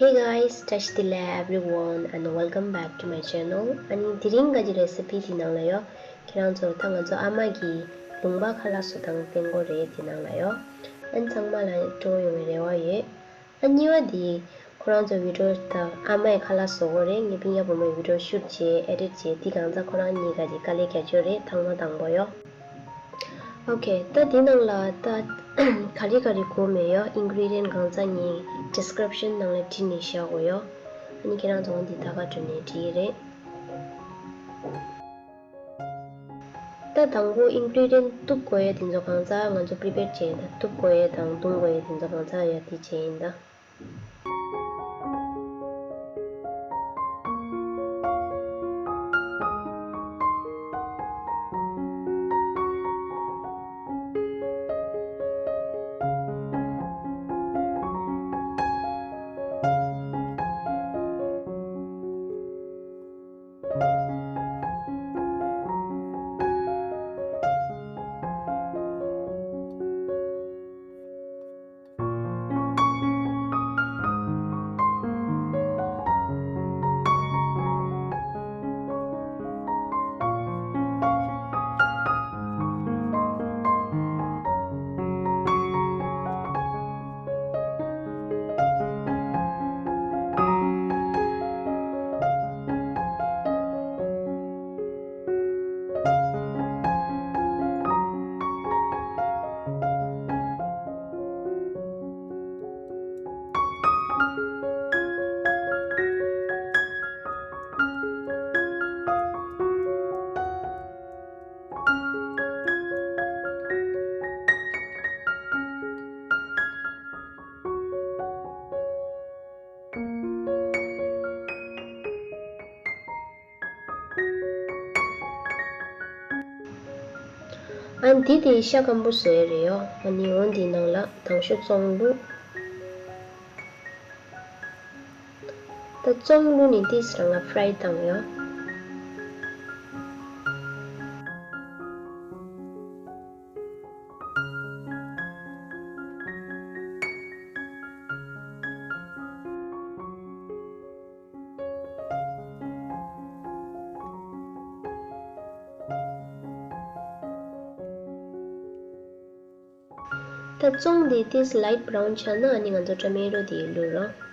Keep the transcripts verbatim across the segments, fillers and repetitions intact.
Hey guys, བཀྲ་ཤིས་བདེ་ལེགས་everyone and welcome back to my channel. ཨ་ནི་དེ་རིང་ག་གི་རེ་སི་པི་དེ་ནང་ལ་ཡོད། ཁྱེད་རང་ཚོར་ད་ང་ཚོ་ཨ་མ་གི་ལུང་པ་ཁ་ལག་བཟོ་སྟངས་སྟོན་གོ་རེད། དེ་ནང་ལ་ཡོད། ཨ་ནི་ཚང་མ་ལ་སྤྲོ་ཡོང་བའི་རེ་བ་ཡོད། ཨ་གཉིས་པ་དེ་ཁོ་རང་ཚོ་བི་ཌི་ཡོ་ད་ཨ་མའི་ཁ་ལག་བཟོ་གོ་རེད། ངས་པིན་ཡ་བུ་མོའི་བི་ཌི་ཡོ་ཤུཊ་བྱས་ཨེ་ཌིཊ་བྱས། དེ་གང་ཚ་ཁོ་རང་གཉིས་ཀ་གི་དཀའ་ལས་རྒྱག་རྒྱུ་རེད། ཐེངས་མ་དང་པོ་ཡོད། ཨོ་ཁེ། ད་འདི་ནང་ལ་ད་ག་རེ་ག་རེ་དགོས་མེད་ཡོད། ཨིན་གི་རི་ཌི་ཡན་གང་ཚ་ངས་ཌི་སི་ཀི་རིབ་ཤན་ནང་ལ་བྲིས་ནས་བཞག་གོ་ཡོད། ཨ་ནི་ཁྱེད་རང་ཚོ་འདི་ད་ག་འགྲོ་ནས་བྲིས་རེད། ད་དང་པོ་ཨིན་གི་རི་ཌི་ཡན་གཏུབ་དགོས་ཡ་དེ་ཚོ་གང་ཚ་ང་ཚོ་པི་རི་པེར་བྱས་ཡིན། ད་གཏུབ་དགོས་ཡ་དང་བརྡུང་དགོས་ཡ་དེ་ཚོ་གང་ཚ་ཡ་དེ་བྱས་ཡིན་ད། ཨ་འདི་དེ་ཤ་སྐམ་པོ་བཟོ་ཡ་རེད་ཡོ། ཨ་ནི་འོ་འདི་ནང་ལ་དང་ཤོ་བཙོང་བླུགས། ད་བཙོང་བླུགས་ནས་ཏིས་རང་ལ་ཕ་རའི་བཏང་ཡོད། ད་བཙོང་དེ་ཏིས་ལའིཊ་བྷ་རའུན་ཆགས་ན་ཨ་ནི་ང་ཚོ་ཊོ་མེ་ཊོ་དེ་བླུགས་རོགས།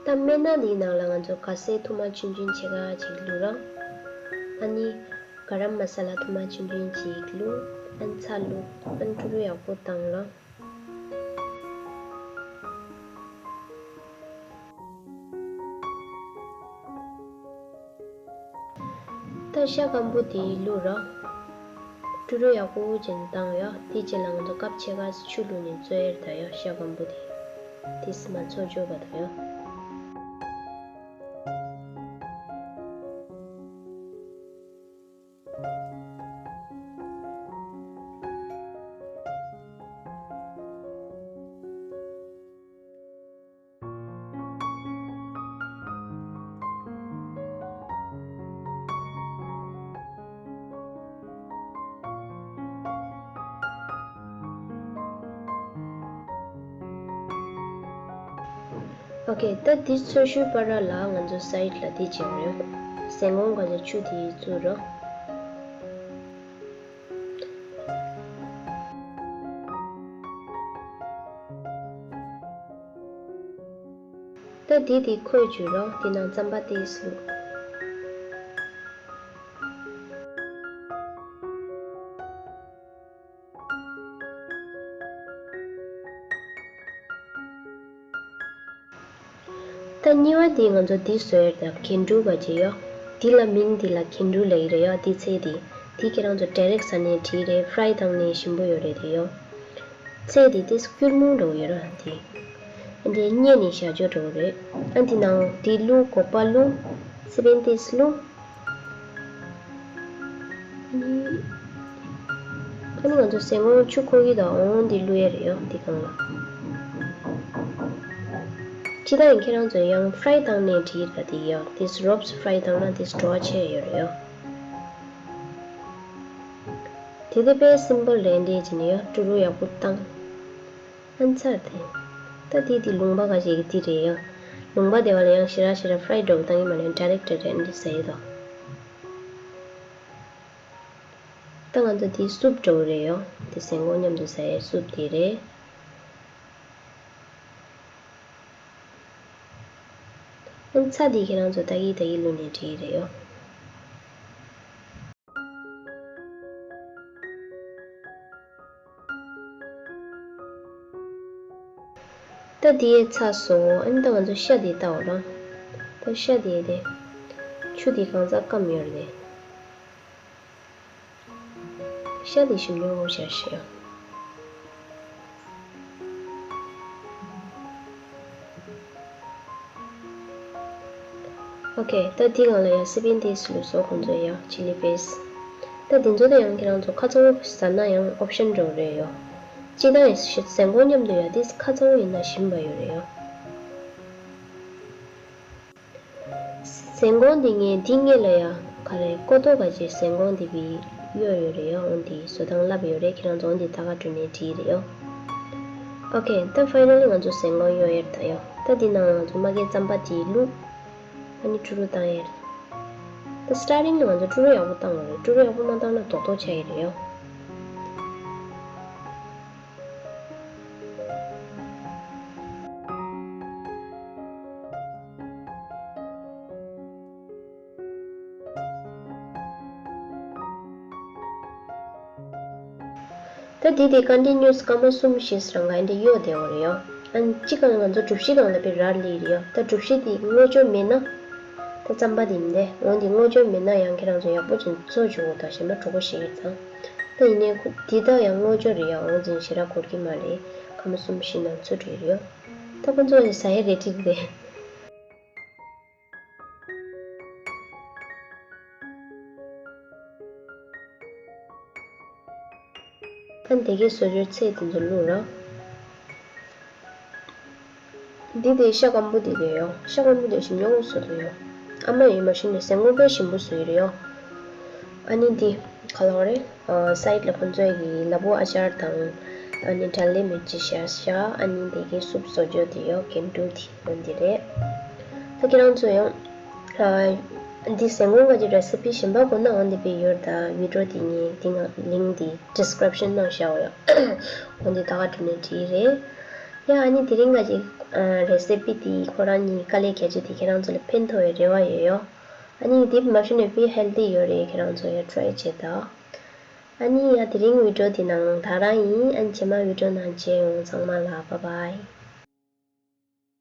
ད་སྨན་སྣ་འདིའི་ནང་ལ་ང་ཚོ་ག་སེ་ཐུར་མ་ཆུང་ཆུང་ཕྱེད་ཀ་ཅིག་བླུགས་རོགས། ཨ་ནི་ག་རམ་མ་ས་ལ་ཐུར་མ་ཆུང་ཆུང་ཅིག་བླུགས། ཨ་ནི་ཚྭ་བླུགས། ཨ་ནི་དཀྲུག་དཀྲུག་ཡག་པོ་བཏང་རོགས། ད་ཤ་སྐམ་པོ་དེ་བླུགས་རོགས། དཀྲུག་དཀྲུག་ཡག་པོ་བྱས་ནས་བཏང་ཡོ། དེ་རྗེས་ལ་ང་ཚོ་ཀབ་ཕྱེད་ཀ་ཆུ་བླུགས་ནས་བཙོས་ཡར་ད་ཡོ། ཤ་སྐམ་པོ་དེ་དེ་སི་མ་ཚོ་འཇོག་པ་ད་ཡོ། ཨོ་ཁེ། ད་འདི་ཚོ་ཞུས་པ་ར་ལ་ང་ཚོ་སའིཌ་ལ་འདི་བྱེད་དགོས་རེད། ཟན་གོང་ག་ཚོད་ཆུ་དེ་བཙུགས་རོགས། ད་འདི་དེ་ཁོལ་བཅུག་རོགས། དེ་ནང་རྩམ་པ་ཏོག་ཙམ་བླུགས། ད་གཉིས་པ་དེ་ང་ཚོ་འདི་བཟོ་ཡ་རེད། ད་གྱེན་དཀྲུག་ག་ཅིག་ཡོད། འདི་ལ་མིང་འདི་ལ་གྱེན་དཀྲུག་ལབ་ཀྱི་རེད་ཡོད། འདི་ཚེ་འདི་འདི་ཁྱེད་རང་ཚོ་ཌའི་རེག་ཟ་ནས་བྲིས་རེད། ཕ་རའི་བཏང་ནས་ཞིམ་པོ་ཡོད་རེད་དེ་ཡོད། ཚེ་འདི་ཏོག་ཙམ་སྐྱུར་མོ་འདྲ་བོ་ཡོད་ར། འདི་ཨ་འདི་བསྙལ་ནས་བཞག་ཆོག་འདྲ་བོ་རེད། ཨ་འདི་ནང་འདི་བླུགས། སྒོག་པ་བླུགས། སི་པན་ཏོག་ཙམ་བླུགས། ཨ་ནི་ང་ཚོ་ཟན་གོང་ཆུ་འཁོར་གྱི་དང་འོང་འདི་བླུག་ཡས་རེད་ཡོ། འདི་སྒང་ལ། སྤྱིར་བཏང་ཡིན་ཁྱེད་རང་ཚོ་ཡང་ཕ་རའི་བཏང་ནས་འགྲིག་ག་འདི་ཡོ། འདི་རོབ་ཕ་རའི་བཏང་ན་འདི་བྲོ་བ་ཆེ་ཡོད་རེད་ཡོ། དེ་དེ་དཔེ་སིམ་པལ་རེད། འདི་བྱས་ནས་ཡོ། ཀྲུ་རུ་ཡག་པོ་བཏང་། ཨན་ཚར་དེ། ད་དེ་དེ་ལུང་པ་ག་ཞིག་གི་དེ་རེད་ཡོ། ལུང་པ་དེ་བ་ལ་ཡང་ཞེ་དྲག་ཞེ་དྲག་ཕ་རའི་འགྲོ་བཏང་གི་མ་རེད། ཌའི་རེག་ཊི་རེད། འདི་ཟ་ཡི་དོ། ད་ང་ཚོ་དེ་སུབ་འགྲོ་གི་རེད་ཡོ། དེ་ཟན་གོང་མཉམ་དུ་ཟ་ཡའི་སུབ་དེ་རེད། ཨ་ནི་ཚྭ་འདི་ཁྱེད་རང་ཚོ་ཏག་གི་ཏག་གི་བླུགས་ནས་འགྲིག་གི་རེད་ཡོ། ད་འདི་ཡའི་ཚྭ་བཟོ། ཨ་ནི་ད་ང་ཚོ་ཤ་འདི་བལྟའོ་རང་། ད་ཤ་འདི་དེ་ཆུ་འདི་གང་ཚ་སྐམ་ཡོད་རེད། ཤ་དེ་ཞིམ་ཉོ་བོ་བྱ་ཞིང་། ཨོ་ཁེ། ད་འདི་སྒང་ལ་ཡང་སི་པིན་ཏིས་ལུགས་སྲོལ་ཁོང་ཚོས་ཡང་ཆི་ལི་པེ་སི། ད་འདི་ཚོ་ད་ཡང་ཁྱེད་རང་ཚོ་ཁ་ཚ་བོ་ཟ་ན་ཡང་ཨོབ་ཤན་འགྲོ་རེད་ཡོ། སྤྱིར་བཏང་ཡང་ཟན་གོང་མཉམ་དུ་ཡང་ཏིས་ཁ་ཚ་བོ་ཡིན་ན་ཞིམ་པ་ཡོད་རེད་ཡོ། ཟན་གོང་འདི་ངས་འདི་སྔས་ལ་ཡ་ག་རེ་ཀོ་ཏོ་ག་ཅེ་ཟན་གོང་འདི་བི་གཡོ་ཡོད་རེད་ཡ། འོ་འདི་བཟོ་སྟངས་ལབ་ཡོད་རེད། ཁྱེད་རང་ཚོ་འོ་འདི་ད་ག་དྲུད་ནས་བྲིས་རེད་ཡོ། ཨོ་ཁེ། ད་ཕའི་ནལ་ལི་ང་ཚོ་ཟན་གོང་གཡོ་ཡར་ད་ཡོ། ད་འདི་ནང་ང་ཚོ་མ་གི་རྩམ་པ་དེ་བླུགས། ཨ་ནི་ཀྲུ་རུ་བཏང་ཡར། ད་སི་ཊར་ཊིང་ལ་ང་ཚོ་ཀྲུ་རུ་ཡག་པོ་བཏང་དགོས་རེད། ཀྲུ་རུ་ཡག་པོ་མ་བཏང་ན་རྡོག་རྡོག་ཆགས་ཡི་རེད་ཡོ། ད་འདི་དེ་ཀོན་ཊི་ནུ་ཨས་སྐར་མ་གསུམ་བཞི་ཙམ་རང་ག་འདི་གཡོ་བསྡད་ཡོད་རེད་ཡོ། ཨ་ནི་གཅིག་གང་ང་ཚོ་གྲུ་བཞི་སྒང་ལ་པའི་རར་ལི་རེད་ཡོ། ད་གྲུ་བཞི་དེ་སྔོ་སྦྱོར་མེད་ན། ད་རྩམ་པ་དེ་མི་འདེ་འོ་འདི་སྔོ་སྦྱོར་མེད་ན་ཡང་ཁྱེད་རང་ཚོ་ཡག་པོ་ཅིག་བཙོ་བཅུག་གོ། ད་གཞན་པ་གྲོགས་པོ་ཞིག་ཡོད་ཙང་། ད་ཡིན་ནའི་ཁོ་འདི་ད་ཡང་སྔོ་སྦྱོར་རེད་ཡ། འོ་འཛིན་ཞེ་དྲག་འགོར་གྱི་མ་རེད། སྐར་མ་གསུམ་བཞི་ནང་ཚུད་འགྲོ་ཡི་རེད་ཡོ། ད་ཁོ་ཚོ་ལ་ཟ་ཡ་རེ་ཊི་རེད། ཨ་འདི་གའི་བཟོ་བཅོས་ཚད་དེ་ཚོ་བླུགས་ར། འདི་དེ་ཤ་སྐམ་པོ་དེ་རེད་ཡོ། ཤ་སྐམ་པོ་དེ་ཞིམ་ཉོ་བོ་བཟོ་དུ་ཡོ། ཨ་མ་ཡིན་མ་ཤི་ནས་ཟན་གོང་དཔེ་ཞིམ་པོ་བཟོ་ཡི་རེད་ཡོ། ཨ་ནི་འདི་ག་ལ་བ་རེད། ཨ་སའིཌ་ལ་ཁོང་ཚོས་ཀྱི་ལ་ཕུག་ཨ་ཅར་དང་། ཨ་ནི་དྲ་ལེ་མི་ཅི་ཤ་ཤ། ཨ་ནི་འདི་གའི་སུབ་བཟོ་བཅོས་དེ་ཡོ། གན་ཌུ་དེ། འོ་འདི་རེད། ད་ཁྱེད་རང་ཚོ་ཡང་། ཨ་འདི་ཟན་གོང་ག་ཅི་རེ་སི་པི་གཞན་པ་དགོས་ན་འོ་འདི་པའི་ཡོད་ད། བི་ཌི་ཡོ་འདི་ངའི་འདི་ང་ལིང་འདི་ཌི་སི་ཀི་རིབ་ཤན་ནང་བཞག་ཡོ། འོ་འདི་ད་ག་དྲུད་ནས་བྲིས་རེད། ཡ་ཨ་ནི་དེ་རིང་ག་ཅི་ཨ་རེ་སི་པི་འདི་ཁོ་རང་གཉིས་དཀའ་ལས་ཁྱད་ཆོས་དེ་ཁྱེད་རང་ཚོ་ལ་ཕན་ཐོགས་པའི་རེ་བ་ཡོད་ཡོ། ཨ་ནི་འདི་མ་ཤི་ནས་པི་ཧེལ་ཐི་ཡོད་རེད། ཁྱེད་རང་ཚོ་ཡ་ཊི་རའི་བྱེད་ད། ཨ་ནི་ཡ་དེ་རིང་བི་ཌི་ཡོ་འདི་ནང་ད་རང་ཡིན། ཨ་ནི་རྗེས་མ་བི་ཌི་ཡོ་ནང་མཇལ་ཡོང་། ཚང་མ་ལ་བྷའི་བྷའི།